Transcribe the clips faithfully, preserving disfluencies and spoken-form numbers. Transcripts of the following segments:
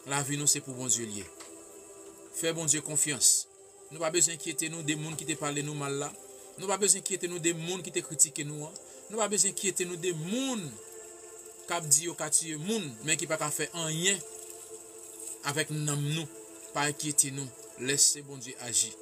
Lavi nou se pou Bondye l ye. Fè Bondye konfyans. Nou pa bezwen enkyete nou de moun ki te pale nou mal la. Nou pa bezwen enkyete nou de moun ki te kritike nou an. Nou pa bezwen enkyete nou de moun k ap di yo ka tiye moun, men ki pa ka fè anyen avèk nanm nou. Pa enkyete nou. Lèse Bondye aji.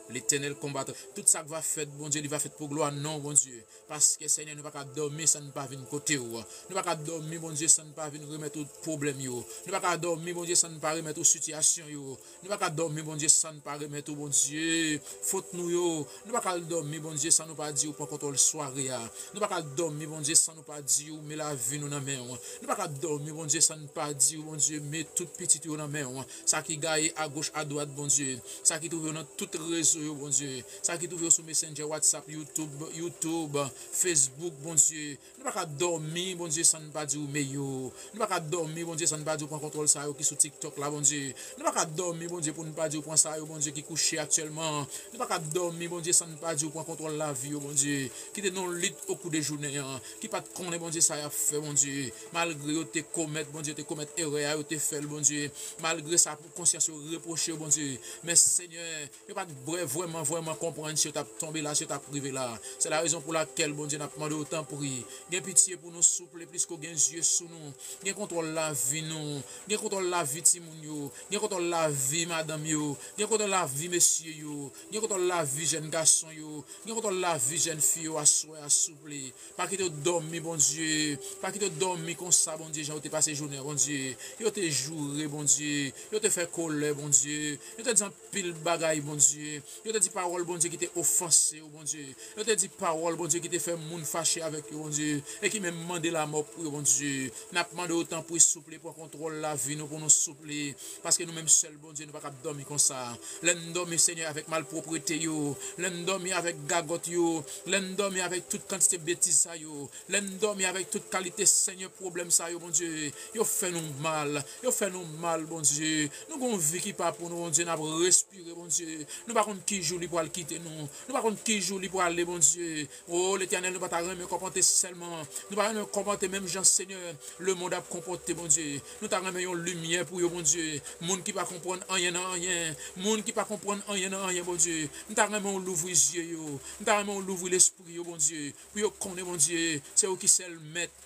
Letènèl konbat. Tout sa k va fèt, Bondye, li va fèt pou glwa non w, Bondye. Paske, Senyè, nou pa ka dòmi san n pa vin kote w. Nou pa ka dòmi, Bondye, san n pa vin remèt ou pwoblèm yo. Nou pa ka dòmi, Bondye, san n pa remèt ou sitiyasyon yo. Nou pa ka dòmi, Bondye, san n pa remèt ou, Bondye, fot nou yo. Nou pa ka dòmi, Bondye, san nou pa di ou pran kontwòl sware a. Nou pa ka dòmi, Bondye, san nou pa di ou met lavi nou nan men w. Nou pa ka dòmi, Bondye, san n pa di ou, Bondye, met tout pitit yo nan men w. Sa ki gaye agoch, adwat, Bondye. Sa ki twouve yo nan tout rezo yo, Bondye. Sa ki twouve yo sou Messenger, WhatsApp, YouTube, YouTube, Facebook, Bondye. Nou pa ka dòmi, Bondye, san n pa di ou mete yo. Nou pa ka dòmi, Bondye, san n pa di ou pran kontwòl sa yo ki sou TikTok la, Bondye. Nou pa ka dòmi, Bondye, pou n pa di ou pran sa yo, Bondye, ki kouche aktyèlman. Nou pa ka dòmi, Bondye, san n pa di ou pran kontwòl lavi yo, Bondye. Ki te nan lit okou de jounen an. Ki pa t konnen, Bondye, sa y ap fè, Bondye. Malgre yo te komèt, Bondye, yo te komèt erè a, yo te fè l, Bondye. Malgre sa, pou konsyans yo repwoche yo, Bondye. Men, Senyè, yo pa t vrè, vrèman, vrèman konprann si yo t ap tonbe la, si yo t ap rive la. Se la rezon pou lakèl, Bondye, n ap mande w, tanpri, gen pitye pou nou, souple, pliske w gen zye sou nou. Gen kontwòl lavi nou. Gen kontwòl lavi timoun yo. Gen kontwòl lavi madanm yo. Gen kontwòl lavi mesye yo. Gen kontwòl lavi jèn gason yo. Gen kontwòl lavi jèn fi yo aswè a, souple. Pa kite yo dòmi, Bondye. Pa kite yo dòmi konsa, Bondye, jan yo te pase jounen an, Bondye. Yo te joure, Bondye. Yo te fè kòlè, Bondye. Yo te di anpil bagay, Bondye. Yo te di pawòl, Bondye, ki te ofanse yo, Bondye. Yo te di pawòl, Bondye, ki te fè moun fache avèk yo, Bondye. E ki menm mande lamò pou yo, Bondye. N ap mande w, tanpri, souple, pran kontwòl lavi nou pou nou, souple. Paske nou menm sèl, Bondye, nou pa kab dòmi konsa. Lè n dòmi, Senyè, avèk malpwoprete yo, lè n dòmi avèk gagòt yo, lè n dòmi avèk tout kantite betiz sa yo, lè n dòmi avèk tout kalite, Senyè, pwoblèm sa yo, Bondye, yo fè nou mal, yo fè nou mal, Bondye. Nou gon vi ki pa pou nou, Bondye, n ap respire, Bondye. Nou pa konn ki jou li pral kite nou, nou pa konn ki jou li prale, Bondye. O Letènèl, nou pa ta renmen konprann sèlman, nou pa renmen konprann menm jan, Senyè, lemonn ap konpòte, Bondye. Nou ta renmen yon limyè pou yo, Bondye. Moun ki pa konprann anyen nan anyen. Moun ki pa konprann anyen nan anyen, Bondye. Nou ta renmen w louvri zye yo. Nou ta renmen w louvri lespri yo, Bondye. Pou yo konnen, Bondye, se ou ki sèl mèt.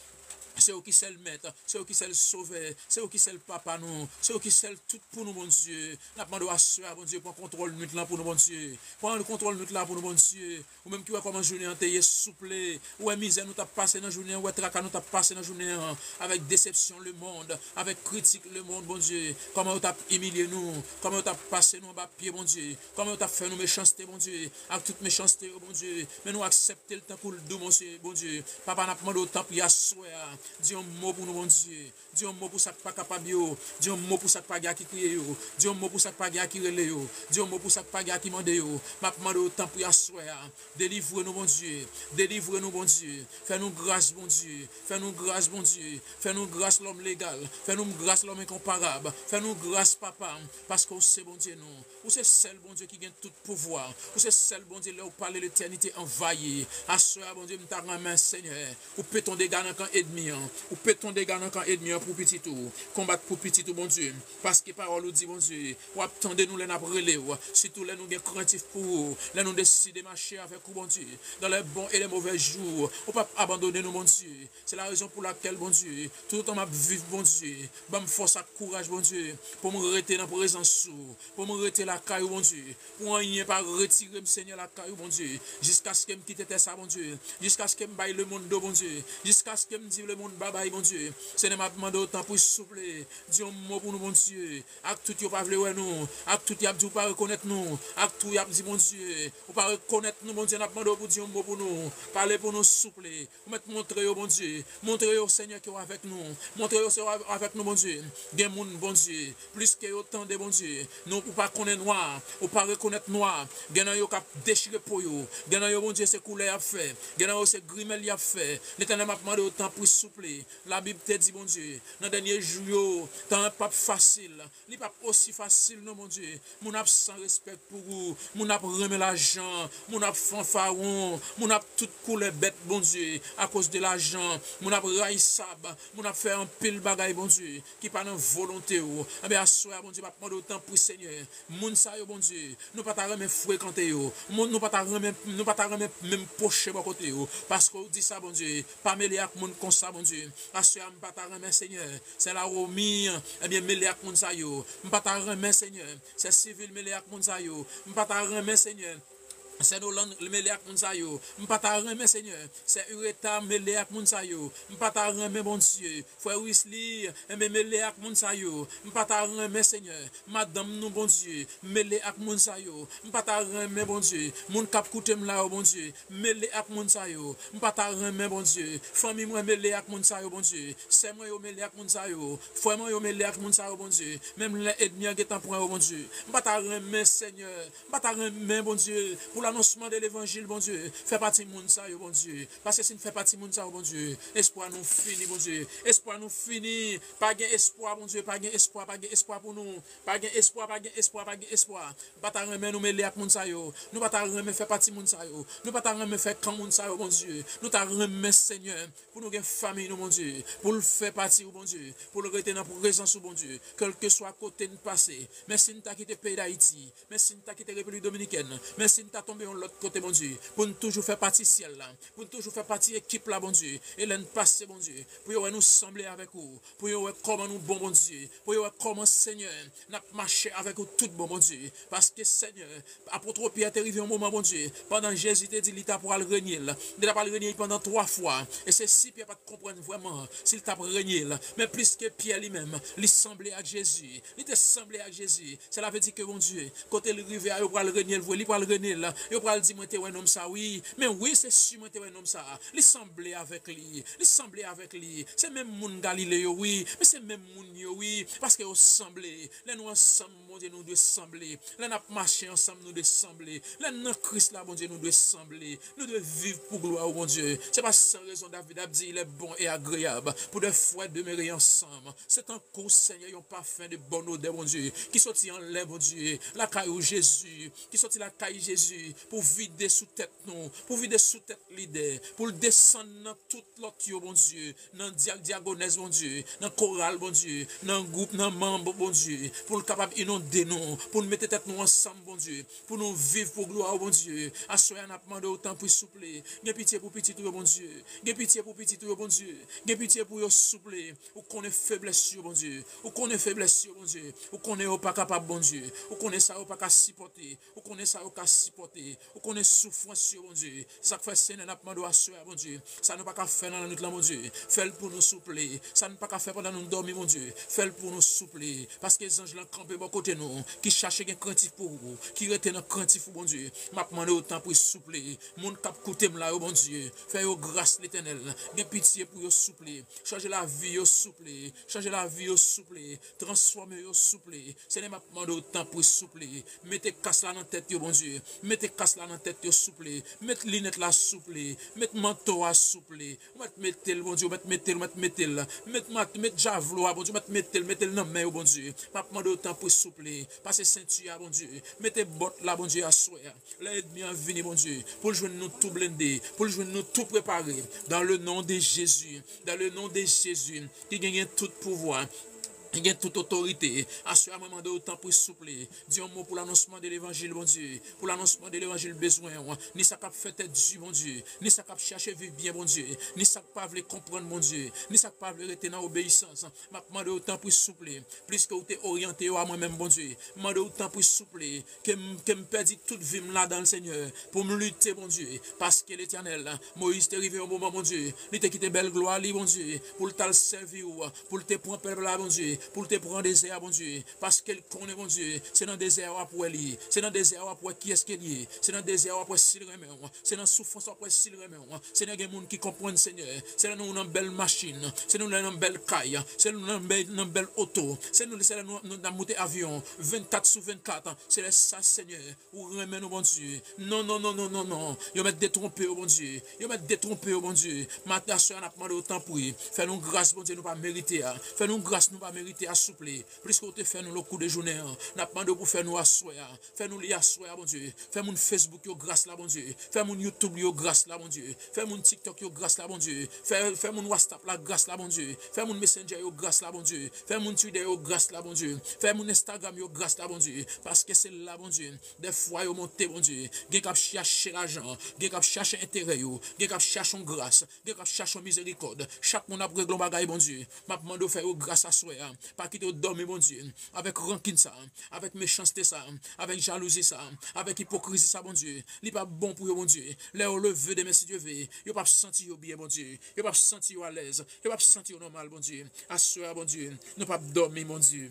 Se ou ki sèl mèt. Se ou ki sèl sovè. Se ou ki sèl papa nou. Se ou ki sèl tout pou nou, Bondye. N ap mande w aswè a, Bondye, pran kontwòl nwit lan pou nou, Bondye. Pran kontwòl nwit la pou nou, Bondye. Ou menm ki wè kòman jounen an te ye, souple. Ou wè mizè nou t ap pase nan jounen an, ou wè traka nou t ap pase nan jounen an, avèk desepsyon lemonn, avèk kritik lemonn, Bondye. Kòman yo t ap imilye nou, kòman yo t ap pase nou anba pye, Bondye. Kòman yo t ap fè nou mechanste, Bondye, ak tout mechanste yo, Bondye. Men nou aksepte l tankou l dou, Bondye, Bondye. Papa, n ap mande w, tanpri, aswè a, di yon mo pou nou, Bondye. Di yon mo pou sa k pa kapab yo. Di yon mo pou sa k pa gen a ki kriye yo. Di yon mo pou sa k pa gen a ki rele yo. Di yon mo pou sa k pa gen a ki mande yo. M ap mande w, tanpri, aswè a. Delivre nou, Bondye. Delivre nou, Bondye. Fè nou gras, Bondye. Fè nou gras, Bondye. Fè nou gras, lòm legal. Fè nou gras, lòm enkonparab. Fè nou gras, Papa, paske w se Bondye nou. Ou se sèl Bondye ki gen tout pouvwa. Ou se sèl Bondye, lè w pale, letènite anvayi. Aswè a, Bondye, m ta renmen, Senyè, ou pete yon dega nan kan ènmi an. Ou pete yon dega nan kan ènmi an pou pitit ou. Konbat pou pitit ou, Bondye. Paske pawòl ou di, Bondye, w ap tande nou lè n ap rele w. Sitou lè nou gen krentif pou ou. Lè nou deside mache avèk ou, Bondye. Dans les bons et les mauvais jours. Ou p ap abandone nou, Bondye. Se la rezon pou lakèl, Bondye, toutotan m ap viv, Bondye, ban m fòs ak kouraj, Bondye, pou m rete nan prezans ou, pou m rete lakay ou, Bondye, pou anyen pa retire m, Senyè, lakay ou, Bondye, jiskaske m kite tè sa, Bondye, jiskaske m bay lemonn do, Bondye, jiskaske m di lemonn babay, Bondye. Senyè, m ap mande w, tanpri, souple, di yon mo pou nou, Bondye, ak tout yo pa vle wè nou, ak tout y ap di w pa rekonèt nou, ak tout y ap di, Bondye, ou pa rekonèt nou, Bondye, n ap mande w pou di yon mo pou nou, pale pou nou, souple. Ou mèt montre yo, Bondye. Montre yo, Senyè, ke w avèk nou. Montre yo, se w avèk nou, Bondye. Gen moun, Bondye, plis ke yo tande, Bondye. Non, ou pa konnen nwa. Ou pa rekonèt nwa. Gen nan yo k ap dechire po yo. Gen nan yo, Bondye, se koulè y ap fè. Gen nan yo, se grimèl y ap fè. Letènèl, m ap mande w, tanpri, souple. Labib te di, Bondye, nan dènye jou yo, tan an p ap fasil. Li p ap osi fasil, non, Bondye. Moun ap san respè pou ou. Moun ap renmen lajan. Moun ap fanfawon. Moun ap tout koulè bèt, Bondye, akoz de lajan. Moun ap rayisab. Moun ap fè anpil bagay, Bondye, ki pa nan volonte w. Enben, aswè a, Bondye, m ap mande w, tanpri, Senyè, moun sa yo, Bondye, nou pa ta renmen frekante yo. Moun, nou pa ta renmen, nou pa ta renmen menm pwoche bò kote yo. Paske w di sa, Bondye, pa mele ak moun konsa, Bondye. Aswè a, m pa ta renmen, Senyè, sè Lawomi, ebyen, mele ak moun sa yo. M pa ta renmen, Senyè, sè Sivil mele ak moun sa yo. M pa ta renmen, Senyè, sè Nolan mele ak moun sa yo. M pa ta renmen, Senyè, sè Ureta mele ak moun sa yo. M pa ta renmen, Bondye, frè Wisly, enben, mele ak moun sa yo. M pa ta renmen, Senyè, madanm nou, Bondye, mele ak moun sa yo. M pa ta renmen, Bondye, moun k ap koute m la yo, Bondye, mele ak moun sa yo. M pa ta renmen, Bondye, fanmi mwen mele ak moun sa yo, Bondye. Sè mwen yo mele ak moun sa yo. Frè mwen yo mele ak moun sa yo, Bondye. Menm lè ènmi an gentan pran yo, Bondye. M pa ta renmen, Senyè, m pa ta renmen, Bondye, pou lanonsman de levanjil, Bondye, fè pati moun sa yo, Bondye. Paske si n fè pati moun sa yo, Bondye, espwa nou fini, Bondye. Espwa nou fini. Pa gen espwa, Bondye, pa gen espwa, pa gen espwa pou nou. Pa gen espwa, pa gen espwa, pa gen espwa. M pa ta renmen nou mele ak moun sa yo. Nou pa ta renmen fè pati moun sa yo. Nou pa ta renmen fè kan moun sa yo, Bondye. Nou ta renmen, Senyè, pou nou gen fanmi nou, Bondye. Pou l fè pati ou, Bondye. Pou l rete nan prezans ou, Bondye. Kèlkeswa kote n pase. Men si n ta kite peyi Dayiti. Men si n ta kite Repiblik Dominikèn. Men si n ta tonbe yon lòt kote, Bondye. Pou n toujou fè pati syèl la. Pou n toujou fè pati ekip la, Bondye. E lè n pase, Bondye. Pou yo wè nou sanble avèk ou. Pou yo wè kòman nou bon, Bondye. Pou yo wè kòman, Senyè, n ap mache avèk ou tout bon, Bondye. Paske, Senyè, apot Pyè te rive yon moman, Bondye, pandan Jezi te di li ta pral renye l, li ta pral renye l pandan twa fwa. E se si Pyè pa t konprann vrèman si l t ap renye l. Men plis ke Pyè li menm, li sanble ak Jezi. Li te sanble ak Jezi. Sela vle di ke, Bondye, kote l rive a, yo pral renye l vre. Li pral renye l. Yo pral di, "Mwen te wè nonm sa, wi." Men wi, se si mwen te wè nonm sa. Li sanble avèk li. Li sanble avèk li. Se menm moun Galile yo, wi. Men se menm moun yo, wi. Paske yo sanble. Lè nou ansanm, Bondye, nou dwe sanble. Lè n ap mache ansanm, nou dwe sanble. Lè n nan Kris la, Bondye, nou dwe sanble. Nou dwe viv pou glwa ou, Bondye. Se pa san rezon David ap di, "Il est bon et agréable pour des frères demeurer ensemble." Se tankou, Senyè, yon pafen de bòn odè, Bondye, ki soti anlè, Bondye, lakay ou, Jezi, ki soti lakay Jezi pou vide sou tèt nou, pou vide sou tèt lidè, pou l desann nan tout lòt yo, Bondye, nan dyak dyagonès, Bondye, nan koral, Bondye, nan gwoup, nan manm, Bondye, pou l kapab inonde nou, pou n mete tèt nou ansanm, Bondye, pou nou viv pou glwa ou, Bondye. Aswè a, n ap mande w, tanpri, souple, gen pitye pou pitit ou yo, Bondye. Gen pitye pou pitit ou yo, Bondye. Gen pitye pou yo, souple. Ou konnen feblès yo, Bondye. Ou konnen feblès yo, Bondye. Ou konnen yo pa kapab, Bondye. Ou konnen sa yo pa ka sipòte. Ou konnen sa yo ka sipòte. Ou konnen soufrans yo, Bondye. Se sa k fè, Senyè, n ap mande w aswè a, Bondye. Sa nou pa ka fè nan lannwit lan, Bondye, fè l pou nou, souple. Sa nou pa ka fè pandan nou dòmi, Bondye, fè l pou nou, souple. Paske zanj lan kanpe bò kote nou, ki chache gen krentif pou ou, ki rete nan krentif ou, Bondye. M ap mande w, tanpri, souple. Moun k ap koute m la yo, Bondye, fè yo gras, Letènèl. Gen pitye pou yo, souple. Chanje lavi yo, souple. Chanje lavi yo, souple. Transfòme yo, souple. Senyè, m ap mande w, tanpri, souple. Mete kas la nan tèt yo, Bondye. Mete kas la nan tèt yo, souple. Met linèt la, souple. Met manto a, souple. Ou mèt mete l, Bondye, ou mèt mete l, ou mèt mete l. Met, met, met javlo a, Bondye, ou mèt mete l, mete l nan men yo, Bondye. M ap mande w, tanpri, souple. Pase senti a, Bondye. Mete bòt la, Bondye, aswè a. Lè ènmi an vini, Bondye, pou l jwenn nou tou blende, pou l jwenn nou tou prepare. Dans le nom de Jésus, dans le nom de Jésus, ki genyen tout pouvwa, ki gen tout otorite. Aswè a, mwen mande w, tanpri, souple, di yon mo pou lanonsman de levanjil, Bondye, pou lanonsman de levanjil bezwen w, ni sa k ap fè tèt di, Bondye, ni sa k ap chache viv byen, Bondye, ni sa k pa vle konprann, Bondye, ni sa k pa vle rete nan obeyisans. M ap mande w, tanpri, souple, plis ke w te oryante yo a mwen menm, Bondye, m mande w, tanpri, souple, ke m, ke m pèdi tout vi m ladan l, Senyè, pou m lite, Bondye, paske, Letènèl, Moyiz te rive yon moman, Bondye, li te kite bèl glwa li, Bondye, pou l t al sèvi w, pou l te pran pèp la, Bondye, pou l te pran dezè a, Bondye, paske l konnen, Bondye, se nan dezè a w ap wè li, se nan dezè a w ap wè kiyès ke l ye, se nan dezè a w ap wè si l renmen w, se nan soufrans w ap wè si l renmen w. Senyè, gen moun ki konprann, Senyè, se lè nou nan bèl machin, se nou lè nan bèl kay, se nou nan bèl, nan bèl oto, se nou, se lè nou, nou, n ap moute avyon vennkat sou vennkat, se lè sa, Senyè, ou renmen nou, Bondye. Non, non, non, non, non, non. Yo mèt detwonpe yo, Bondye. Yo mèt detwonpe yo, Bondye. Maten aswè a, n ap mande w, tanpri, fè nou gras, Bondye, nou pa merite a. Fè nou gras nou pa merite a, souple. Plis ke w te fè nou lè kou de jounen an. N ap mande w pou fè nou aswè a. Fè nou li aswè a, Bondye. Fè moun Facebook yo gras la, Bondye. Fè moun YouTube yo gras la, Bondye. Fè moun TikTok yo gras la, Bondye. Fè, fè moun WhatsApp la gras la, Bondye. Fè moun Messenger yo gras la, Bondye. Fè moun Twitter yo gras la, Bondye. Fè moun Instagram yo gras la, Bondye. Paske se la, Bondye, dèfwa yo monte, Bondye. Gen k ap chache lajan, gen k ap chache enterè yo, gen k ap chache yon gras, gen k ap chache yon mizerikòd. Chak moun ap regle yon bagay, Bondye. M ap mande w fè yo gras aswè a. Pa kite yo dòmi, Bondye, avèk rankin sa, avèk mechanste sa, avèk jalouzi sa, avèk ipokrizi sa, Bondye. Li p ap bon pou yo, Bondye. Lè yo leve demen, si Dye ve, yo p ap santi yo byen, Bondye. Yo p ap santi yo alèz. Yo p ap santi yo nòmal, Bondye. Aswè a, Bondye, nou p ap dòmi, Bondye,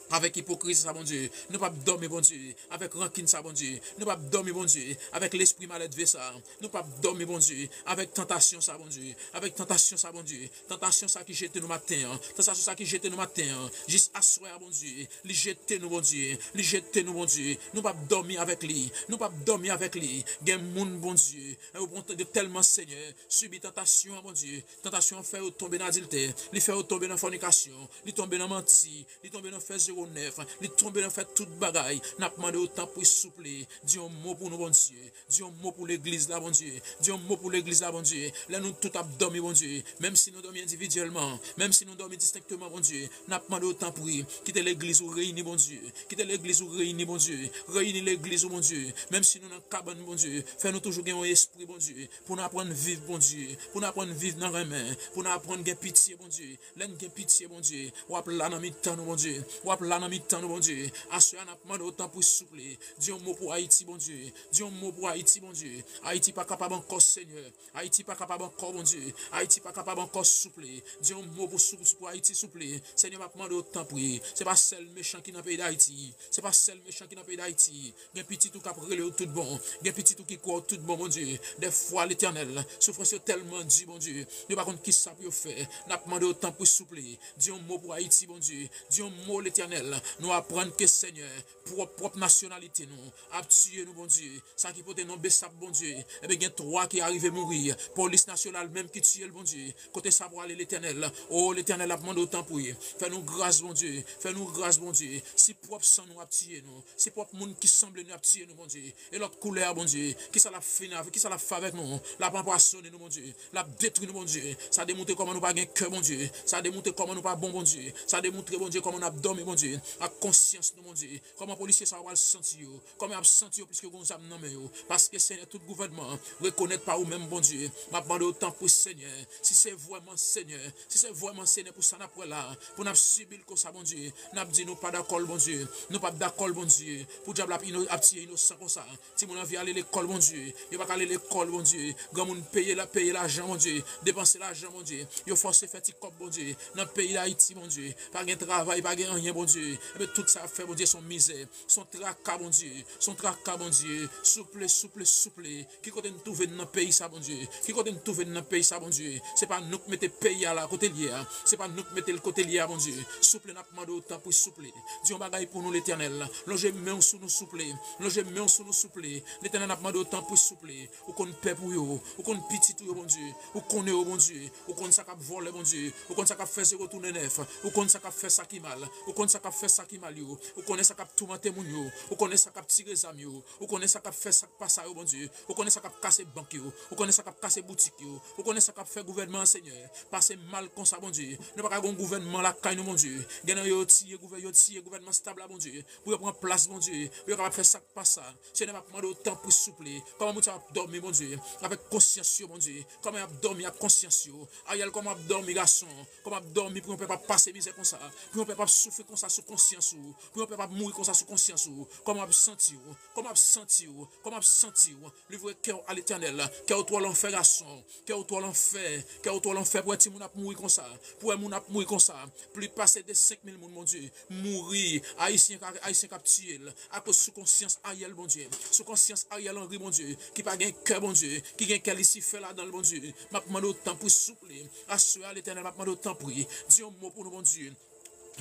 avèk ipokrizi sa, Bondye. Nou p ap dòmi, Bondye, avèk rankin sa, Bondye. Nou p ap dòmi, Bondye, avèk lespri malèdve sa. Nou p ap dòmi, Bondye, avèk tantasyon sa, Bondye. Avèk tantasyon sa, Bondye. Tantasyon sa ki jete nou maten an. Tantasyon sa ki jete nou maten an. Jis aswè a, Bondye. Li jete nou, Bondye. Li jete nou, Bondye. Nou p ap dòmi avèk li. Nou p ap dòmi avèk li. Gen moun, Bondye, yo pran de tèlman, Senyè, sibi tantasyon an, Bondye. Tantasyon an fè yo tonbe nan adiltè. Li fè yo tonbe nan fònikasyon. Li tonbe nan manti. Li tonbe nan fè zewo nèf. Li tonbe nan fè tout bagay. N ap mande w, tanpri, souple, di yon mo pou nou, Bondye. Di yon mo pou legliz la, Bondye. Di yon mo pou legliz la, Bondye. Lè nou tout ap dòmi, Bondye, menm si nou dòmi endividyèlman, menm si nou dòmi distenkteman, Bondye, n ap mande w, tanpri, kite legliz ou reyini, Bondye. Kite legliz ou reyini, Bondye. Reyini legliz ou, Bondye. Menm si nou nan kabann, Bondye, fè nou toujou gen yon espri, Bondye, pou n aprann viv, Bondye, pou n aprann viv nan renmen, pou n aprann gen pitye, Bondye. Lè n gen pitye, Bondye, w ap la nan mitan nou, Bondye. W ap la nan mitan nou, Bondye. Aswè a, n ap mande w, tanpri, souple, di yon mo pou Ayiti, Bondye. Di yon mo pou Ayiti, Bondye. Ayiti pa kapab ankò, Senyè. Ayiti pa kapab ankò, Bondye. Ayiti pa kapab ankò, souple. Di yon mo pou, sou, pou Ayiti, souple. Senyè, m ap mande w, tanpri. Se pa sèl mechan ki nan peyi Dayiti. Se pa sèl mechan ki nan peyi Dayiti. Gen pitit ou k ap rele w tout bon. Gen pitit ou ki kwè w tout bon, Bondye. Dèfwa, Letènèl, soufrans yo tèlman di, Bondye. Yo pa konn kisa pou yo fè. N ap mande w, tanpri, souple, di yon mo pou Ayiti, Bondye. Di yon mo, Letènèl. Nou aprann ke, Senyè, pwòp, pwòp nasyonalite nou ap tiye nou, Bondye. Sa ki pote non Besap, Bondye. Ebyen, gen twa ki arive mouri. Polis nasyonal menm ki tiye l, Bondye. Kote sa pwale, Letènèl? O, Letènèl, ap mande w, tanpri, fè nou gras, Bondye. Fè nou gras, Bondye. Si pwòp san nou ap tiye nou, si pwòp moun ki sanble nou ap tiye nou, Bondye, e lòt koulè a, Bondye, kisa l ap fini avèk, kisa l ap fè avèk nou? L ap anpwasonnen nou, Bondye. L ap detwi nou, Bondye. Sa demontre kòman nou pa gen kè, Bondye. Sa demontre kòman nou pa bon, Bondye. Sa demontre, Bondye, kòman n ap dòmi, Bondye, ak konsyans nou, Bondye. Kòman polisye sa yo pral santi yo? Kòman y ap santi yo piske gen zam nan men yo? Paske, Senyè, tout gouvènman rekonèt pa ou menm, Bondye. M ap mande w, tanpri, Senyè, si se vrèman, Senyè, si se vrèman, Senyè, pou sa n ap wè la, pou n ap sibi l konsa, Bondye, n ap di nou pa dakò l, Bondye. Nou p ap dakò l, Bondye, pou dyab la ap ino-, ap tiye inosan konsa. Timoun anvi ale lekòl, Bondye. Yo pa ka ale lekòl, Bondye. Granmoun peye la, peye lajan, Bondye. Depanse lajan, Bondye. Yo fòse fè ti kòb, Bondye. Nan peyi Dayiti, Bondye. Pa gen travay, pa gen anyen, Bondye. Ebyen, tout sa y ap fè, Bondye, se yon mizè. Se yon traka, Bondye. Se yon traka, Bondye. Souple, souple, souple. Ki kote n twouve n nan peyi sa, Bondye? Ki kote n twouve n nan peyi sa, Bondye? Se pa nou k mete peyi a la kote l ye a. Se pa nou k mete l kote l ye a, Bondye. Souple, n ap mande w, tanpri, souple. Di yon bagay pou nou, Letènèl. Lonje men w sou nou, souple. Lonje men w sou nou, souple. Letènèl, n ap mande w, tanpri, souple. Ou konn pèp ou yo. Ou konn pitit ou yo, Bondye. Ou konnen yo, Bondye. Ou konn sa k ap vòlè, Bondye. Ou konn sa k ap fè zewo tounen nèf. Ou konn sa k ap fè sa ki mal. Ou konn sa k ap fè sa ki mal yo. Ou konnen sa k ap toumante moun yo. Ou konnen sa k ap tire zam yo. Ou konnen sa k ap fè sa k pa sa yo, Bondye. Ou konnen sa k ap kase bank yo. Ou konnen sa k ap kase boutik yo. Ou konnen sa k ap fè gouvènman an, Senyè, pase mal konsa, Bondye. Nou pa ka gen yon gouvènman lakay nou, Bondye. Gen nan yo, yo tiye gouvè-, yo tiye gouvènman stab la, Bondye, pou yo pran plas, Bondye, pou yo kapab fè sa k pa sa. Senyè, m ap mande w, tanpri, souple, kòman moun sa yo ap dòmi, Bondye, avèk konsyans yo, Bondye? Kòman y ap dòmi ak konsyans yo? Ariel, kòman w ap dòmi, gason? Kòman w ap dòmi pou yon pèp ap pase mizè konsa? Pou yon pèp ap soufri konsa, sou konsyans ou, pou yon pèp ap mouri konsa sou konsyans ou, kòman w ap santi w, kòman w ap santi w, kòman w ap santi w? Livre kè w a Letènèl, kè w twò lanfè gason, kè w twò lanfè, kè w twò lanfè pou wè timoun ap mouri konsa, pou wè moun ap mouri konsa, plis pase de senk mil moun, Bondye, mouri, Ayisyen, Ayisyen k ap tiye l, akoz sou konsyans Ariel, Bondye, sou konsyans Ariel Henry, Bondye, ki pa gen kè, Bondye, ki gen kè Lisifè ladan l, Bondye, m ap mande w tanpri, souple, aswè a, Letènèl, m ap mande w tanpri, di yon mo pou nou, Bondye.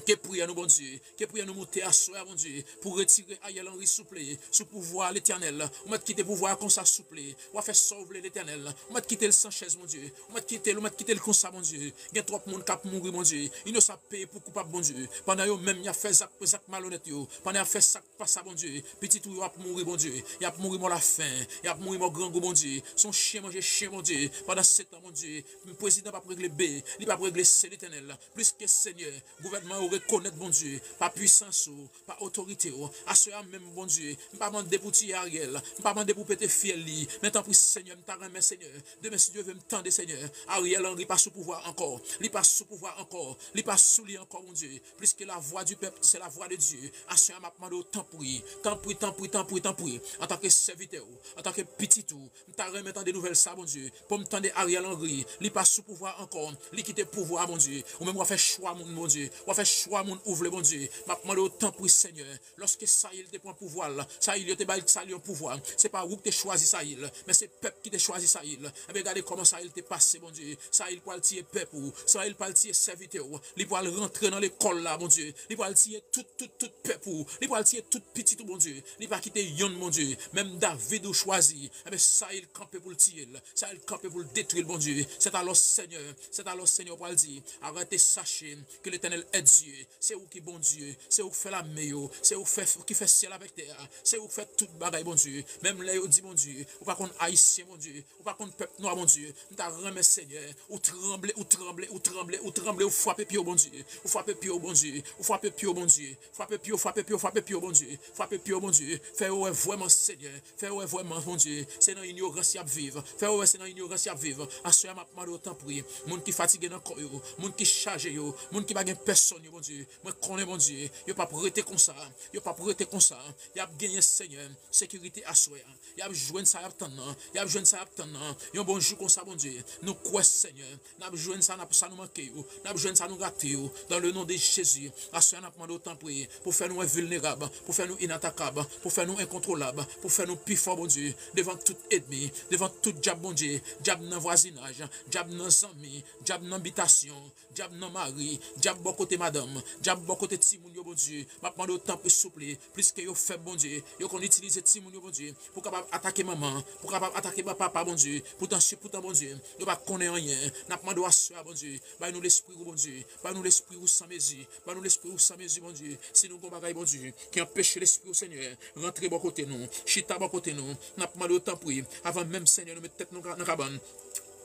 Ke priyè nou, Bondye. Ke priyè nou moute aswè a, Bondye, pou retire Ariel Henry, souple, sou pouvwa a, Letènèl. Ou mèt kite pouvwa a konsa, souple. W a fè sa w vle, Letènèl. Ou mèt kite l san chèz, Bondye. Ou mèt kite l, ou mèt kite l konsa, Bondye. Gen twòp moun k ap mouri, Bondye. Inosan ap peye pou koupab, Bondye. Pandan yo menm y ap fè zak, zak malonèt yo. Pandan y ap fè sa k pa sa, Bondye. Pitit ou yo ap mouri, Bondye. Y ap mouri mò lafen. Y ap mouri mò grangou, Bondye. Se yon chen manje chen, Bondye. Pandan se tan, Bondye, prezidan p ap regle B, li p ap regle C, Letènèl. Pliske, Senyè, gouvènman yo rekonèt, Bondye, pa pwisans ou, pa otorite w. Aswè a menm, Bondye, m pa mande pou tiye Ariel, m pa mande pou pete fyèl li, men tanpri, Senyè, m ta renmen, Senyè, demen, si Dye vle, m tande, Senyè, Ariel Henry pa sou pouvwa ankò, li pa sou pouvwa ankò, li pa sou li ankò, Bondye, pliske la voix du peuple, c'est la voix de Dieu. Aswè a, m ap mande w, tanpri, tanpri, tanpri, tanpri, tanpri, antanke sèvitè w, antanke pitit ou, m ta renmen tande nouvèl sa, Bondye, pou m tande Ariel Henry, li pa sou pouvwa ankò, li kite pouvwa a, Bondye. Ou menm w a fè chwa moun, Bondye. W a fè chwa moun ou vle, Bondye. M ap mande w, tanpri, Senyè, lòske Sayil te pran pouvwa l, Sayil yo te bay Sayil yon pouvwa. Se pa ou ki te chwazi Sayil, men se pèp ki te chwazi Sayil. Enben, gade kòman Sayil te pase, Bondye. Sayil pral tiye pèp ou. Sayil pral tiye sèvitè w. Li pral rantre nan lekòl la, Bondye. Li pral tiye tout, tout, tout pèp ou. Li pral tiye tout pitit ou, Bondye. Li pa kite yonn, Bondye. Menm David ou chwazi, enben, Sayil kanpe pou l tiye l. Sayil kanpe pou l detwi l, Bondye. Sètalò, Senyè, sètalò, Senyè, ou pral di, arrêtez, sachez que l'Éternel est Dieu. Se ou ki Bondye, se ou ki fè lame yo, se ou ki fè, ki fè syèl avèk tè a, se ou ki fè tout bagay, Bondye. Menm lè yo di, Bondye, ou pa konn Ayisyen, Bondye, ou pa konn pèp nwa, Bondye, m ta renmen, Senyè, ou tranble, ou tranble, ou tranble, ou tranble, ou frape pye w, Bondye, ou frape pye w, Bondye, ou frape pye w, Bondye, frape pye w, frape pye w, frape pye w, Bondye, frape pye w, Bondye, fè yo wè vrèman, Senyè, fè yo wè vrèman, Bondye, se nan inyorans y ap viv, fè yo wè se nan inyorans y ap viv. Aswè a, m ap mande w, tanpri, moun ki fatige nan kò yo, moun ki chaje yo, moun ki pa gen pèsonn yo, Bondye, mwen konnen, Bondye, yo p ap rete konsa, yo p ap rete konsa, y ap genyen, Senyè, sekirite aswè a. Y ap jwenn sa y ap tann nan. Y ap jwenn sa y ap tann nan. Yon bon jou konsa, Bondye. Nou kwè, Senyè. N ap jwenn sa, n ap, sa nou manke yo. N ap jwenn sa nou rate yo. Dans le nom de Jésus. Aswè a, n ap mande w, tanpri, pou fè nou envilnerab, pou fè nou inatakab, pou fè nou enkontwolab, pou fè nou pi fò, Bondye, devan tout ènmi, devan tout dyab, Bondye, dyab nan vwazinaj, dyab nan zanmi, dyab nan bitasyon, dyab nan mari, dyab bò kote madanm, dyab bò kote timoun yo, Bondye. M ap mande w, tanpri, souple, pliske yo fèb, Bondye, yo konn itilize timoun yo, Bondye, pou kapab atake manman, pou kapab atake ba papa, Bondye. Poutan, si, poutan, Bondye, yo pa konnen anyen. N ap mande w aswè a, Bondye, bay nou lespri ou, Bondye, bay nou lespri ou san mezi, bay nou lespri ou san mezi, Bondye. Si nou gon bagay, Bondye, ki anpeche lespri ou, Senyè, rantre bò kote nou, chita bò kote nou, n ap mande w, tanpri, avan menm, Senyè, nou met tèt nou ka-, nan kabann,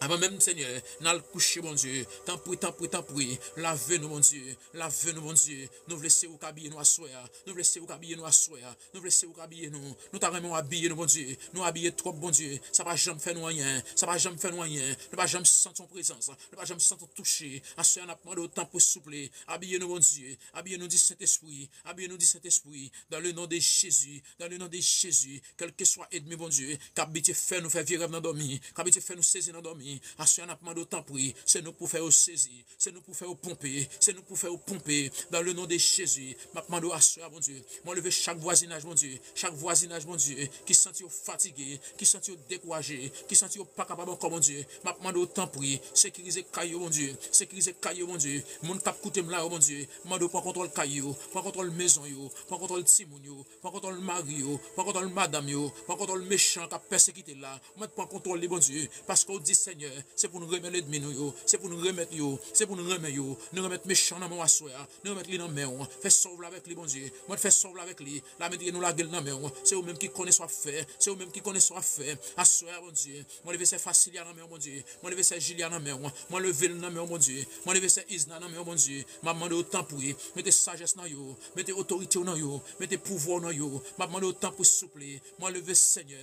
avan menm, Senyè, n al kouche, Bondye, tanpri, tanpri, tanpri, lave nou, Bondye, lave nou, Bondye. Nou vle se ou k abiye nou aswè a. Nou vle se ou k abiye nou aswè a. Nou vle se ou k abiye nou. Nou ta renmen w abiye nou, Bondye. Nou abiye twòp, Bondye. Sa pa janm fè nou anyen. Sa pa janm fè nou anyen. Nou pa janm santi yon prezans. Nou pa janm santi yon touche. Aswè a, n ap mande w, tanpri, souple, abiye nou, Bondye. Abiye nou di Sentespri. Abiye nou di Sentespri. Dans le nom de Jésus. Dans le nom de Jésus. Kèlkeswa ènmi, Bondye, k ap abitye fè nou fè vye rèv nan dòmi, k ap abitye fè nou sezi nan dòmi, aswè a, n ap mande w, tanpri, se nou k pou fè yo sezi, se nou k pou fè yo ponpe, se nou k pou fè yo ponpe, dans le nom de Jésus. M ap mande w aswè a, Bondye, mwen leve chak vwazinaj, Bondye, chak vwazinaj, Bondye, ki santi yo fatige, ki santi yo dekouraje, ki santi yo pa kapab ankò, Bondye, m ap mande w, tanpri, sekirize kay yo, Bondye, sekirize kay yo, Bondye, moun k ap koute m la yo, Bondye, m mande w pran kontwòl kay yo, pran kontwòl mezon yo, pran kontwòl timoun yo, pran kontwòl mari yo, pran kontwòl madanm yo, pran kontwòl mechan k ap pèsekite l la. Ou mèt pran kontwòl li, Bondye, paske w di, Senyè, se pou n renmen lènmi nou yo, se pou n renmèt yo, se pou n renmen yo. Nou renmèt mechan nan men w aswè a, nou renmèt li nan men w. Fè sa w vle avèk li, Bondye. Ou mèt fè sa w vle avèk li. Lamèt nou lage l nan men w. Se ou menm ki konnen sa w ap fè, se ou menm ki konnen sa w ap fè. Aswè a, Bondye, mwen leve sè Fasilya nan men w, Bondye. Mwen leve sè Jilya nan men w. Mwen leve l nan men w, Bondye. Mwen leve sè Izna nan men w, Bondye. M ap mande w, tanpri, mete sajès nan yo, mete otorite w nan yo, mete pouvwa w nan yo. M ap mande w, tanpri, souple, mwen leve, Senyè,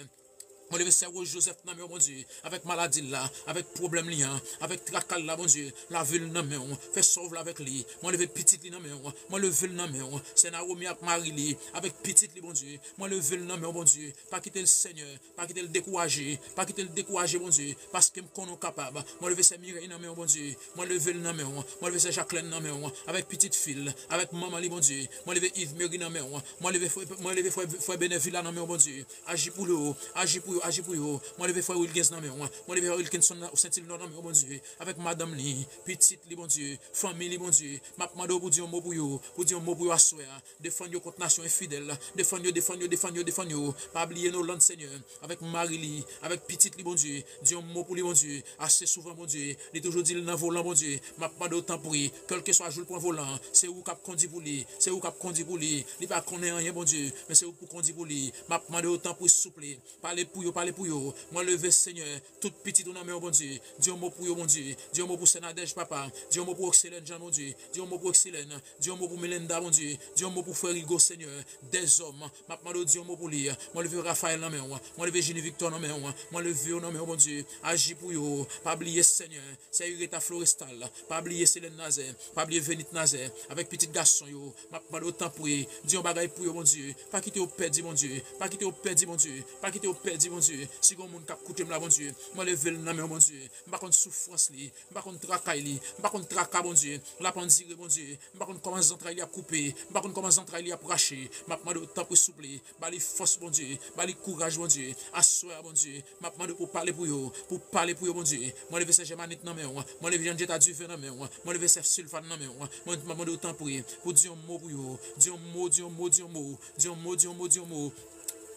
Mwen leve sè Rose Joseph nan men w, Bondye, avèk maladi l la, avèk pwoblèm li an, avèk traka l la, Bondye, lave l nan men w, fè sa w vle avèk li. Mwen leve pitit li nan men w, mwen leve l nan men w, sè Naomi ak mari li, avèk pitit li, Bondye, mwen leve l nan men w, Bondye, pa kite l, Senyè, pa kite l dekouraje, pa kite l dekouraje, Bondye, paske m konnen w kapab. Mwen leve sè Mireille nan men w, Bondye, mwen leve l nan men w, mwen leve sè Jacqueline nan men w, avèk pitit fi l, avèk manman li, Bondye, mwen leve Yves Mary nan men w, mwen leve frè, mwen leve frè, frè Benevila nan men w, Bondye, aji pou yo, aji pou yo, aji pou yo. Mwen leve frè Wilgens nan men w. Mwen leve frè Wilkinson nan Saint Ilnor nan men w, Bondye. Avèk madanm li, pitit li, Bondye. Fanmi li, Bondye. M ap mande w pou di yon mo pou yo. Pou di yon mo pou yo aswè a. Defann yo kont nasyon enfidèl. Defann yo, defann yo, defann yo, defann yo. Pa bliye Noland, Senyè. Avèk mari li, avèk pitit li, Bondye. Di yon mo pou li, Bondye. Ase souvan, Bondye. Li toujou di l nan volan, Bondye. M ap mande w tanpri. Kèlkeswa jou l pran volan. Se ou k ap kondi pou li. Se ou k ap kondi pou li. Li pa konnen anyen, Bondye. Men se ou k pou kondi pou li. M ap mande w tanpri, souple. Pale pou yo, pale pou yo. Mwen leve, Senyè, tout pitit ou nan men w, Bondye. Di yon mo pou yo, Bondye. Di yon mo pou sè Nadège, papa. Di yon mo pou Oxelène Jean, Bondye. Di yon mo pou Oxelène. Di yon mo pou Melinda, Bondye. Di yon mo pou frè Rigo, Senyè. Dèzòm. M ap mande w di yon mo pou li. Mwen leve Raphaël nan men w. Mwen leve Jini Victor nan men w. Mwen leve yo nan men w, Bondye. Aji pou yo. Pa bliye, Senyè. Sè Ureta Florestal. Pa bliye Selène Nazè. Pa bliye Venit Nazè. Avèk pitit gason yo. M ap mande w tanpri. Di yon bagay pou yo, Bondye. Pa kite yo pèdi, Bondye. Pa kite yo pèdi, Bondye. Pa kite yo pèdi, Bondye. Si gen yon moun k ap koute m la, Bondye. Mwen leve l nan men w, Bondye. M pa konn soufrans li. M pa konn traka li. M pa konn traka, Bondye. L ap andire, Bondye. M pa konn kòman zantray li ap koupe. M pa konn kòman zantray li ap rache. M ap mande w tanpri, souple. Ba li fòs, Bondye. Ba li kouraj, Bondye. Aswè a, Bondye. M ap mande w pou pale pou yo. Pou pale pou yo, Bondye. Mwen leve sè Jèmanit nan men w. Mwen leve Janjeta Diven nan men w. Mwen leve sè Silvan nan men w. Mwen, m ap mande w tanpri. Pou di yon mo pou yo. Di yon mo, di yon mo, di yon mo. Di yon mo, di yon mo, di yon mo.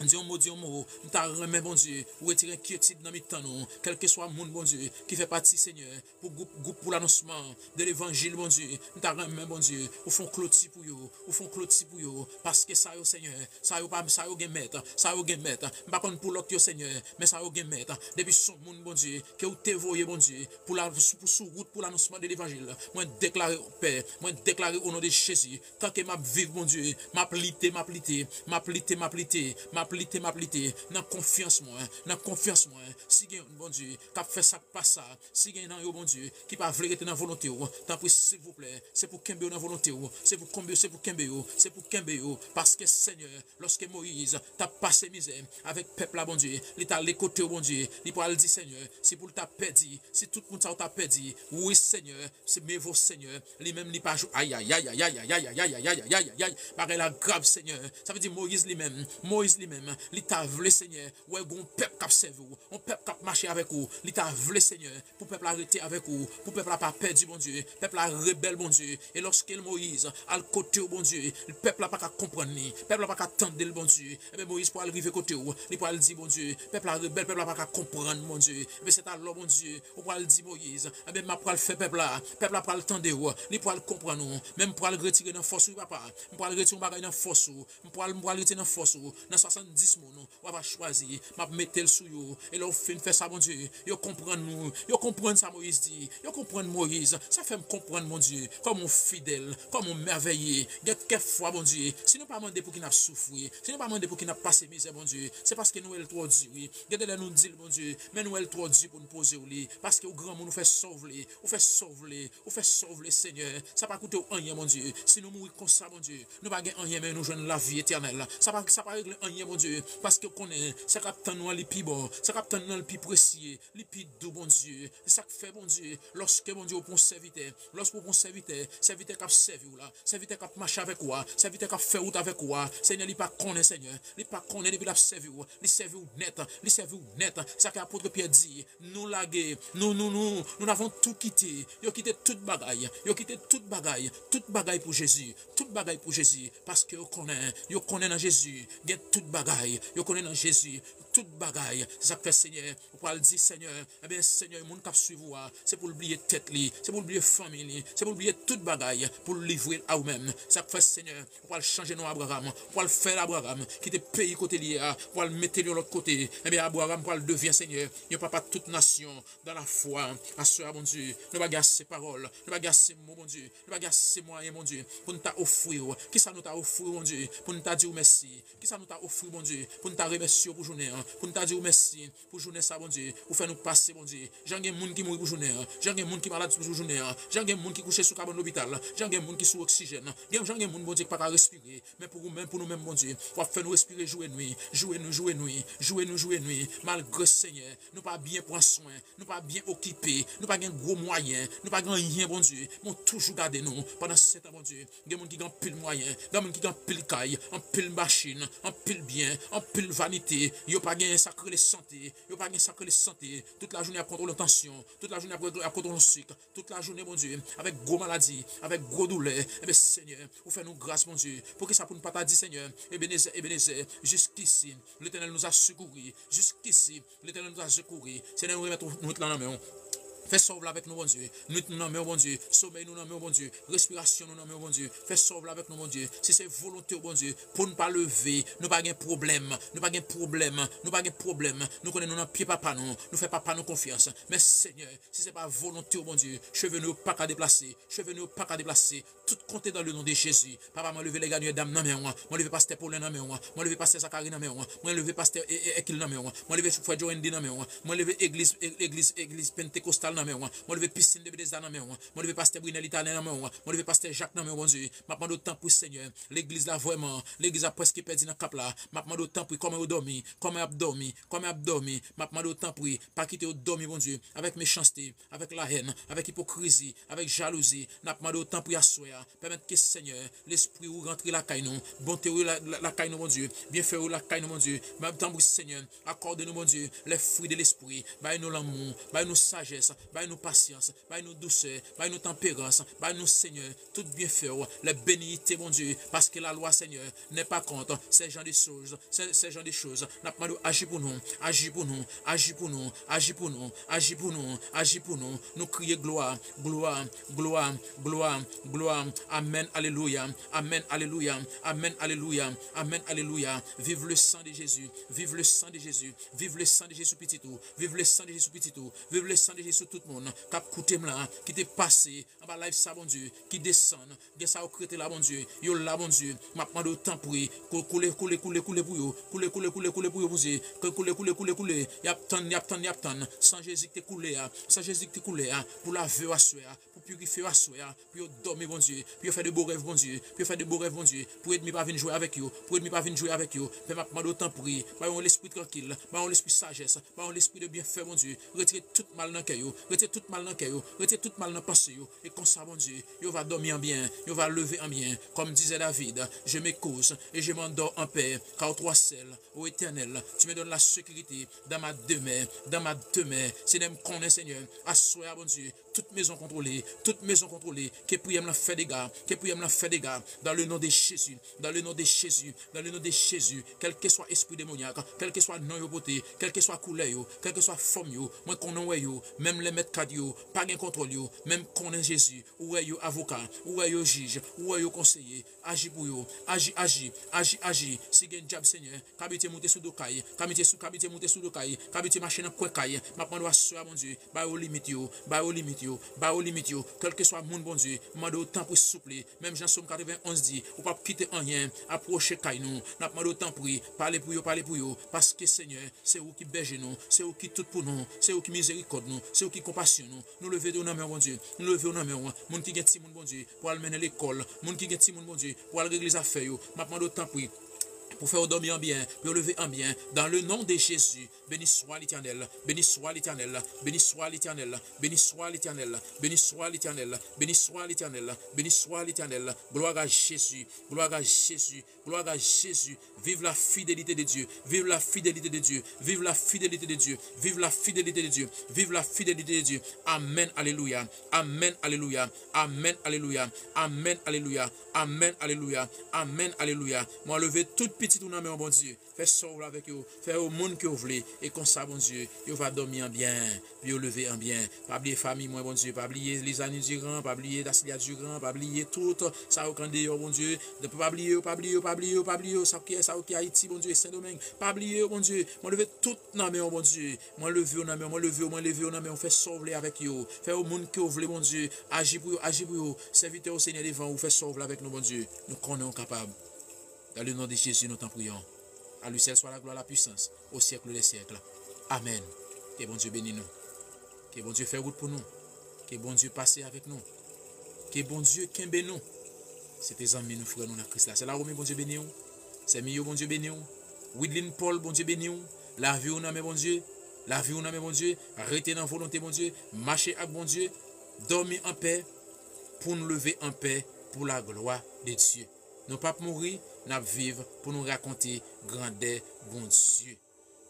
Di yon mo, di yon mo. M ta renmen, Bondye, ou retire enkyetid nan mitan nou. Kèlkeswa moun, Bondye, ki fè pati, Senyè, pou gwoup, gwoup pou lanonsman de levanjil, Bondye. M ta renmen, Bondye, ou fè yon kloti pou yo. Ou fè yon kloti pou yo. Paske sa yo, Senyè, sa yo pa, sa yo gen mèt. Sa yo gen mèt. M pa konn pou lòt yo, Senyè, men sa yo gen mèt. Depi s on moun, Bondye, ke ou te voye, Bondye, pou la, pou sou wout pou lanonsman de levanjil, mwen deklare pè. Mwen deklare o non de Jezi, tanke m ap viv, Bondye, m ap lite, m ap lite, m ap lite, m ap lite, m ap lite, m ap lite, nan konfyans mwen, nan konfyans mwen. Si gen youn, Bondye, k ap fè sa k pa sa, si gen nan yo, Bondye, ki pa vle rete nan volonte w, tanpri, silvouplè, se pou kenbe yo nan volonte w, se pou kenbe, se pou kenbe yo, se pou kenbe yo, paske, Senyè, lòske Moyiz t ap pase mizè avèk pèp la, Bondye, li t ale kote w, Bondye, li pral di, Senyè, si pou l ta pèdi, si tout moun sa yo ta pèdi, wi, Senyè, se mevo, Senyè, li menm li pa jou, ayayay, bagay la grav, Senyè. Sa vle di Moyiz li menm, Moyiz li menm, li ta vle, Senyè, wè gon pèp k ap sèvi w, yon pèp k ap mache avèk ou, li ta vle, Senyè, pou pèp la rete avèk ou, pou pèp la pa pèdi, Bondye, pèp la rebèl, Bondye. E lòske Moyiz al kote w, Bondye, pèp la pa ka konprann li, pèp la pa ka tande l, Bondye. Ebyen, Moyiz pral rive kote w, li pral di, Bondye, pèp la rebèl, pèp la pa ka konprann, Bondye. Ebyen, sètalò, Bondye, ou pral di Moyiz, ebyen, m ap pral fè pèp la, pèp la pral tande w, li pral konprann ou, men m pral retire nan fòs ou, wi, papa. M pral retire yon bagay nan fòs ou, m pral, m pral retire nan fòs ou, nan swasanndis moun, w ap chwazi, m ap mete l sou yo. E lè w fin fè sa, Bondye, yo konprann nou. Yo konprann sa Moyiz di. Yo konprann Moyiz. Sa fè m konprann, Bondye, kòman w fidèl, kòman w mèvèye. Gen kèk fwa, Bondye, si nou pa mande pouki n ap soufri, si nou pa mande pouki n ap pase mizè, Bondye, se paske nou wè l twò di, wi. Gen de lè nou di l, Bondye, men nou wè l twò di pou n poze w li. Paske w granmoun, ou fè sa w vle. Ou fè sa w vle. Ou fè sa w vle, Senyè. Sa pa koute w anyen, Bondye. Si nou mouri konsa, Bondye, nou pa gen anyen, men nou jwenn lavi etènèl. Sa pa, sa pa regle anyen, Bondye, paske w konnen sa k ap tann nou an, li pi bon. Sa k ap tann nou an, li pi presye, li pi dou, Bondye. Se sa k fè, Bondye, lòske, Bondye, ou pran yon sèvitè, lòske ou pran yon sèvitè, sèvitè k ap sèvi w la, sèvitè k ap mache avèk ou a, sèvitè k ap fè wout avèk ou a, Senyè, li pa konnen, Senyè, li pa konnen depi l ap sèvi w, li sèvi w nèt, li sèvi w nèt. Sa ke apot Pyè di, nou lage, nou, nou, nou, nous avons tout quitté. Yo kite tout bagay. Yo kite tout bagay. Tout bagay pou Jezi. Tout bagay pou Jezi. Paske yo konnen, yo konnen nan Jezi gen tout bagay. Yo konnen nan Jezi tout bagay. Se sa k fè Senyè, ou pral di, Senyè, ebyen, Senyè, moun k ap swiv ou a, se pou l bliye tèt li, se pou l bliye fanmi li, se pou l bliye tout bagay, pou l livre l a ou menm. Se sa k fè, Senyè, ou pral chanje non Abraram, ou pral fè l Abraram kite peyi kote li ye a, ou pral mete l yon lòt kote. Ebyen, Abraram pral devyen, Senyè, yon papa tout nasyon dans la foi. Aswè a, Bondye, nou pa gen ase pawòl, nou pa gen ase mo, Bondye, nou pa gen ase mwayen, Bondye, pou n ta ofri w. Kisa nou ta ofri w, Bondye, pou n ta di w mèsi? Kisa nou ta ofri w, Bondye, pou n ta remèsye w pou jounen an? pou n ta di w mèsi pou jounen sa, Bondye. Ou fè nou pase, Bondye. Jan gen moun ki mouri pou jounen an, jan gen moun ki malad pou jounen an, jan gen moun ki kouche sou kabann lopital, jan gen moun ki sou oksijèn, gen, jan gen moun, Bondye, ki pa ka respire. Men pou ou menm, pou nou menm, Bondye, w ap fè nou respire jou e nwi, jou e nwi, jou e nwi, jou e nwi, jou e nwi. Malgre, Senyè, nou pa byen pran swen, nou pa byen okipe, nou pa gen gwo mwayen, nou pa gen anyen, Bondye, men w toujou gade nou. Pandan se tan, Bondye, gen moun ki gen anpil mwayen, gen moun ki gen anpil kay, anpil machin, anpil byen, anpil vanite. Yo pa gen sa k rele sante, yo pa gen sa k rele sante. Tout lajounen y ap kontwole tansyon, tout lajounen y ap, y ap kontwole sik, tout lajounen, Bondye, avèk gwo maladi, avèk gwo doulè. Ebyen, Senyè, ou fè nou gras, Bondye. Poukisa pou n pa ta di, Senyè, Ebenezè, Ebenezè, jiskisi, Letènèl nou a sekouri, jiskisi, Letènèl nou a sekouri. Senyè, nou remèt nou nwit lan nan men w. Fè sa w vle avèk nou, Bondye. Nwit nou nan men w, Bondye. Somèy nou nan men w, Bondye. Respirasyon nou nan men w, Bondye. Fè sa w vle avèk nou, Bondye. Si se volonte w, Bondye, pou n pa leve, nou pa gen pwoblèm. Nou pa gen pwoblèm. Nou pa gen pwoblèm. Nou konnen nou nan pye papa nou. Nou fè papa nou konfyans. Men, Senyè, si se pa volonte w, Bondye, cheve nou yo pa ka deplase. Cheve nou yo pa ka deplase. Tout konte dans le nom de Jésus. Papa, mwen leve Lèganyè Dam nan men w. Mwen leve pastè Polen nan men w. Mwen leve pastè Zakari nan men w. Mwen leve pastè E-, E-, Ekil nan men w. Mwen leve frè Jowendy nan men w. Mwen leve egliz, e-, egliz, egliz Pentekostal nan men w. Mwen leve Pisin de Betesda nan men w. Mwen leve pastè Brinel Italyen nan men w. Mwen leve pastè Jak nan men w, Bondye. M ap mande w tanpri, Senyè. Legliz la vrèman, legliz la prèske pèdi nan Kap la. M ap mande w tanpri, kòman yo dòmi, kòman y ap dòmi, kòman y ap dòmi. M ap mande w tanpri, pa kite yo dòmi, Bondye, avèk mechanste, avèk lahèn, avèk ipokrizi, avèk jalouzi. N ap mande w tanpri aswè a, pèmèt ke, Senyè, lespri ou rantre lakay nou, bonte ou la, la, lakay nou, Bondye, byenfè ou lakay nou, Bondye. M ap tanpri, Senyè, akòde nou, Bondye, les fruits de l'esprit, bay nou lanmou, bay nou sajès, bay nou pasyans, bay nou dousè, bay nou tanperans, bay nou, Senyè, tout byenfè w, les bénité, Bondye, paske la loi, Senyè, n'est pas contre ces genres de choses, ces, ces genres de choses. N ap mande w aji pou nou, aji pou nou, aji pou nou, aji pou nou, aji pou nou, aji pou nou. Nou kriye glwa, glwa, glwa, glwa, glwa. Amèn, alelouya, amèn, alelouya, amèn, alelouya, amèn, alelouya. Vive le sang de Jésus, vive le sang de Jésus, vive le sang de Jésus pitit ou, vive le sang de Jésus pitit ou, vive le sang de Jésus tout moun k ap koute m la, ki te pase anba live sa, Bondye, ki desann. Gen sa yo k rete la, Bondye. Yo la, Bondye. M ap mande w, tanpri, kou-, koule, koule, koule, koule pou yo. Koule, koule, koule, koule pou yo, Bondye. Ke koule, koule, koule, koule. Y ap tann, y ap tann, y ap tann. San Jezi ki te koule a. San Jezi ki te koule a. Pou lave yo aswè a. Pou pirifye yo aswè a. Pou yo dòmi, Bondye. Pou yo fè de bo rèv, Bondye. Pou yo fè de bo rèv, Bondye. Pou ènmi pa vin jwe avèk yo. Pou ènmi pa vin jwe avèk yo. Pè, m ap mande w, tanpri. Ba yo yon lespri trankil. Ba yo yon lespri sajès. Ba yo lespri de byenfè, Bondye. Retire tout mal nan kè yo. Retire tout mal nan kè yo. Retire tout mal nan panse yo. E konsa, Bondye, yo va dòmi an byen. Yo va leve an byen. Comme disait David, je me couche et je m'endors en paix, car toi seul, ô Éternel, tu me donnes la sécurité dans ma demeure, dans ma demeure. Senyè, m konnen, Senyè, aswè a, Bondye, tout mezon kontwole, tout mezon kontwole, ke priyè m lan fè dega, ke priyè m lan fè dega, dans le nom de Jésus, dans le nom de Jésus, dans le nom de Jésus, kèlkeswa espri demonyak, kèlkeswa non yo pote, kèlkeswa koulè yo, kèlkeswa fòm yo, mwen konnen w wè yo, menm lè mèt kad yo pa gen kontwòl yo, men m konnen Jezi, ou wè yo avoka, ou wè yo jij, ou wè yo konseye, aji pou yo, aji, aji, aji, aji, si gen dyab Senyè, k abitye moute sou do kay, k abitye sou, k abitye moute sou do kay, k abitye mache nan kwen kay, m ap mande w aswè a, Bondye, ba yo limit yo, ba yo limit yo, ba yo limit yo, kèlkeswa moun, Bondye, m mande w tanpri, souple, menm jan Sòm katrevenn onz di, ou p ap kite anyen apwoche kay nou, n ap mande w tanpri, pale pou yo, pale pou yo, paske, Senyè, se ou ki bèje nou, se ou ki tout pou nou, se ou ki mizerikòd nou, se ou ki konpasyon nou, nou leve yo nan men w, Bondye, nou leve yo nan men w, moun ki gen timoun, Bondye, pou al mennen lekòl, moun ki gen timoun, Bondye, pou al regle zafè yo, m ap mande w tanpri, pou fè yo dòmi an byen, pou yo leve an byen. Dans le nom de Jésus, béni soit l'Éternel, béni soit l'Éternel, béni soit l'Éternel, béni soit l'Éternel, béni soit l'Éternel, béni soit l'Éternel, béni soit l'Éternel. Gloire à Jésus, gloire à Jésus, gloire à Jésus. Vive la fidélité de Dieu, vive la fidélité de Dieu, vive la fidélité de Dieu, vive la fidélité de Dieu, vive la fidélité de Dieu. Amen, alelouya, amen, alelouya, amen, alelouya, amen, alelouya, amen, alelouya, amen, alelouya. Mwen leve tout pitit ou nan men w, Bondye. Fè sa w vle avèk yo. Fè yo moun ke w vle. E konsa, Bondye, yo va dòmi an byen, pou yo leve an byen. Pa bliye fanmi mwen, Bondye. Pa bliye Lizani Diran, pa bliye Dasilya Diran, pa bliye tout sa yo k andeyò, Bondye. Pa bliye yo, pa bliye yo, pa bliye yo, pa bliye yo. Sa ki, sa yo ki Ayiti, Bondye, Sendomeng. Pa bliye yo, Bondye. Mwen leve tout nan men w, Bondye. Mwen leve yo nan men w, mwen leve yo, mwen leve yo nan men w. Fè sa w vle avèk yo. Fè yo moun ke w vle, Bondye. Aji pou yo, aji pou yo. Sèvitè w, Senyè, devan ou, fè sa w vle avèk nou, Bondye. Nou konnen w kapab. Dans le nom de Jésus, nous t'en prions. À lui seul soit la gloire, la puissance, au siècle des siècles. Amen. Ke Bondye beni nou. Ke Bondye fè wout pou nou. Ke Bondye pase avèk nou. Ke Bondye kenbe nou. Se te zanmi nou, frè nou nan Kris la. Sè Larome, Bondye beni w. Sè Miyo, Bondye beni w. Widlin Paul, Bondye beni w. Lavi w nan men Bondye. Lavi w nan men Bondye. Rete nan volonte Bondye. Mache ak Bondye. Dòmi anpè pou n leve anpè pour la gloire de Dieu. Nou p ap mouri, n ap viv pou nou rakonte grandè Bondye.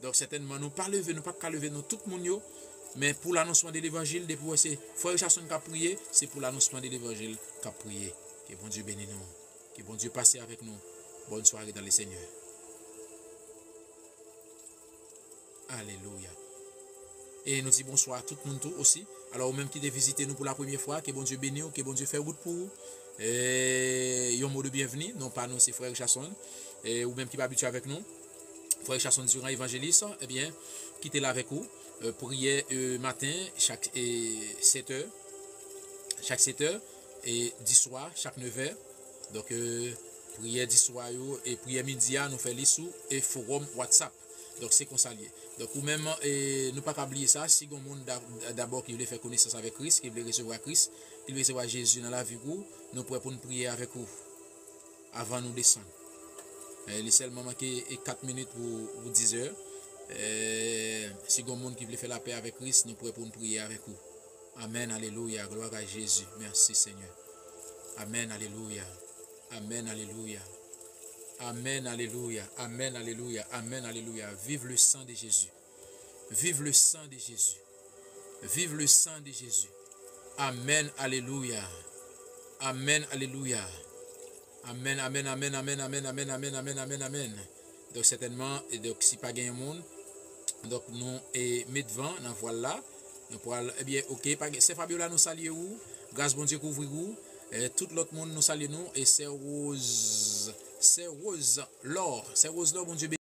Donk, sètènman, nou pa leve, nou p ap ka leve non tout moun yo, men pou lanonsman de levanjil, depi w wè se frè Richardson k ap priye, se pou lanonsman de levanjil k ap priye. Ke Bondye beni nou. Ke Bondye pase avèk nou. Bonne soirée dans le Seigneur. Alelouya. E nou di bonswa a tout moun tou osi. Alò, ou menm ki te vizite nou pou la premyè fwa, ke Bondye beni w, ke Bondye fè wout pou ou. E, yon mo de byenvni, non pa nou se frè Richardson. E, ou menm ki pa abitye avèk nou, frè Richardson Durand, evanjelis, ebyen, ki te la avèk ou. E, priyè, e, maten, chak, e, sèt è, chak sèt è, e, di swa, chak nèf è. Donk, e, priyè di swa yo e priyè midi a, nou fè li sou e fowòm WhatsApp. Donk, se konsa l ye. Donk, ou menm, e, nou pa ka bliye sa, si gen moun da-, dabò ki vle fè konesans avèk Kris, ki vle resevwa Kris, ki vle resevwa Jezi nan lavi pou ou, nou prè pou n priye avèk ou avan nou desann. E, li sèlman manke e kat minit pou, pou diz è. E, si gen moun ki vle fè lapè avèk Kris, nou prè pou n priye avèk ou. Amèn, alelouya, glwa a Jezi. Mèsi, Senyè. Amèn, alelouya. Amèn, alelouya. Amèn, alelouya. Amèn, alelouya. Amèn, alelouya. Vive le sang de Jésus. Vive le sang de Jésus. Vive le sang de Jésus. Amèn, alelouya. Amèn, alelouya. Amèn, amèn, amèn, amèn, amèn, amèn, amèn, amèn, amèn, amèn. Donk, sètènman, e donk, si pa gen yon moun, donk, nou, e, met van nan vwal la. Nou pral, ebyen, oke, pa gen, Sè Fabiola, nou salye ou. Gras Bondye kouvri ou. E, tout lòt moun, nou salye nou. E Sè Rose, Sè Rose Lò, Sè Rose Lò, Bondye